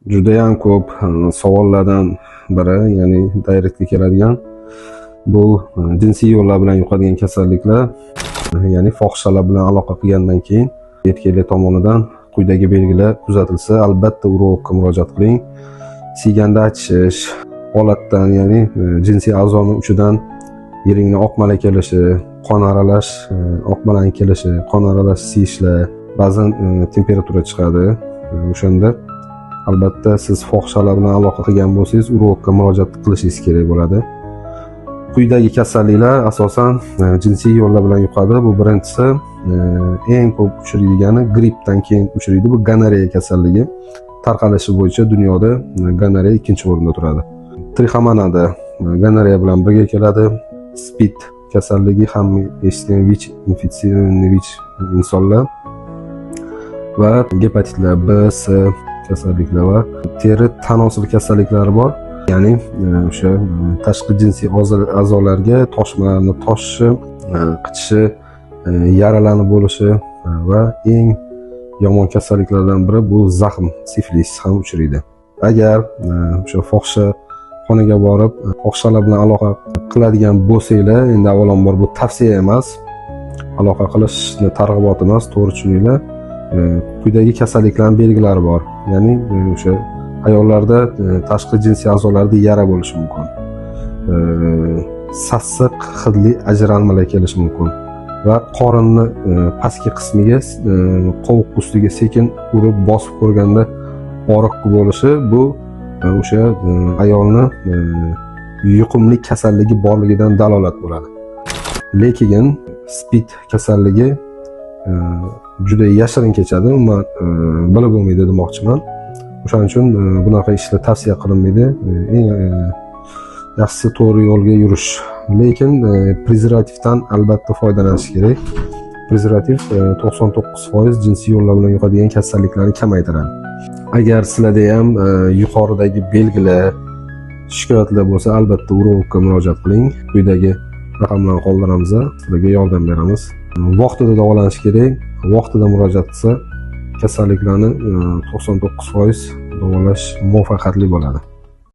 Judayam ko'p savollardan biri, ya'ni directga keladigan bu jinsiy yo'llar bilan yuqadigan kasalliklar, ya'ni fohishalar bilan aloqa qilgandan keyin erkaklar tomonidan quyidagi belgilar kuzatilsa, albatta urologga murojaat qiling. Siyganda achishish, holatdan, ya'ni jinsiy a'zoni uchidan yiringni oqmala kelishi, qon aralash oqmalanib kelishi, qon aralash siyishlar, ba'zan temperatura chiqadi. O'shanda albatta siz fohishalar bilan aloqa qilgan bo'lsangiz, urologga murojaat qilishingiz kerak bo'ladi. Quyidagi kasalliklar asosan jinsiy yo'llar bilan yuqadi. Bu birinchisi, eng ko'p uchraydigani grippdan keyin uchraydi. Bu gonoreya kasalligi. Tarqalishi bo'yicha dunyoda gonoreya ikkinchi o'rinda turadi. Trixomonada gonoreya bilan birga keladi. SPID kasalligi, hamma eshitgan ВИЧ инфицированный ВИЧ insonlar va gepatitlar B, C kasalliklar va teri tanosil kasalliklari bor. Ya'ni o'sha tashqi jinsiy a'zolarga toshmalarni toshishi, qichishi, yaralanib bo'lishi va eng yomon kasalliklardan biri bu zaxm, siflis ham uchraydi. Agar o'sha fohisha xonaga borib fohishalar bilan aloqa qiladigan bo'lsanglar, endi avvalambor bu tavsiya emas, aloqa qilishni targ'ibot emas, to'g'ri tushuninglar. Quyidagi kasalliklarning belgilari bor. Ya'ni o'sha ayollarda tashqi jinsiy a'zolarda yara bo'lishi mumkin. Sassiq hidli ajralmalar kelishi mumkin va qorinni pastki qismiga qovuq ustiga sekin urib bosib ko'rganda og'riq bo'lishi, bu o'sha ayolni yuqumli kasalligi borligidan dalolat bo'ladi. Lekin SPID kasalligi juda yashirin kechadi, umuman bilib bo'lmaydi demoqchiman. O'shaning uchun bunaqa ishlar tavsiya qilinmaydi. Eng yaxshisi to'g'ri yo'lga yurish. Lekin prezervativdan albatta foydalanish kerak. Prezervativ 99% jinsiy yo'llar bilan yuqadigan kasalliklarni kamaytiradi. Agar sizlarda ham yuqoridagi belgilar, shikoyatlar bo'lsa, albatta urologga murojaat qiling. Quyidagi raqamlarni qoldiramiz, sizlarga yordam beramiz. Vaqtida davolanish kerak, vaqtida murojaat qilsa kasalliklarni 99% davolash muvaffaqiyatli bo'ladi.